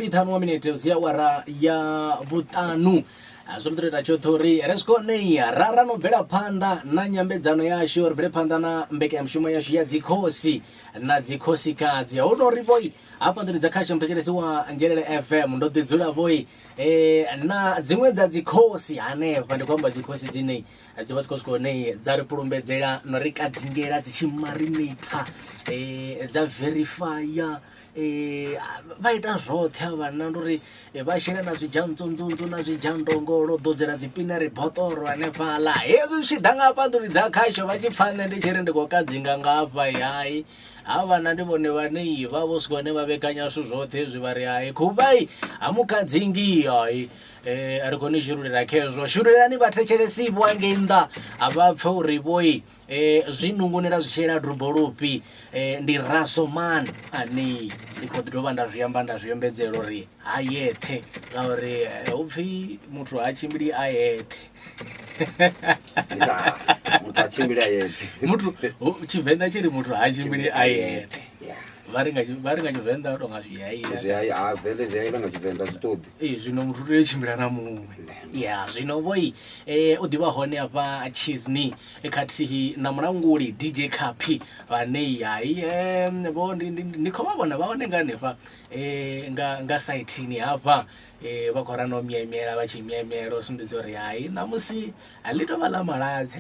Fumbili ṱhanu wa minete u sia awara ya vhuṱanu. Zwo mbo ḓi ita tshoṱhe uri ri swike hone ra no bvela phanḓa na nyambedzano yashu, ri bvele phanḓa na mbekanyamushumo yashu ya dzikhosi na dzikhosikadzi. Hu no ri vhoi hafha nḓuni dza khasho muthetshelesi wa Nzhelele FM, ndo ḓi dzula vhoi na dziṅwe dza dzikhosi hanefha. Ndi khou amba dzikhosi dzine dzi vha dzi khou swika hune dza ri pulumbedzela no ri kadzingela, dzi tshi marinatha, dza verifaya, vha ita zwoṱhe a vhanna. Ndi uri vha shela na zwidzhantsonzonzo na zwidzhandongolo, ḓodzela dzi pinari boṱoro hanefhaḽa. Hezwi zwi tshi ḓa nga hafha nḓuni dza khasho, vha tshi pfha nṋe ndi tshi ri ndi khou kadzinga nga hafha, hai, ha vhana ndi vhone vhane vha vho swika hune vha vhekanya zwithu zwoṱhe hezwi, vha ri hai khuvhai ha mukadzingi, hai, ri khou ni shululela khezwo. Shululelani vhathetshelesi vho hangei nnḓa, a vha pfhe uri vhoi zwi nungunela zwi tshiela dubo lufhi. Ndi Razoman ane ndi khou ḓi dovha nda zwi amba, nda zwi ombedzela uri ha yeṱhe, ngauri hu pfhi muthu ha tshimbili a yeṱhe. Muthu a tshimbili a yeṱhe. Muthu Tshivenḓa tshi ri muthu ha tshimbili a yeṱhe. Vha ri nga Tshivenḓa u tonga zwi zwi a ha vele zwi a ila nga Tshivenḓa zwi ṱoḓi. Ee, zwino muthu u tea u tshimbila na muṅwe. Ya zwino vhoi u ḓivha hone hafha Chisney khathihi na mulanguli DJ Kapi vhane hai vho ndi khou vha vhona vha hone nga hanefha nga saithini hafha, vha khou rano miemela, vha tshi miemela u sumbedza uri hai ṋamusi ḽi tovha ḽa maladze.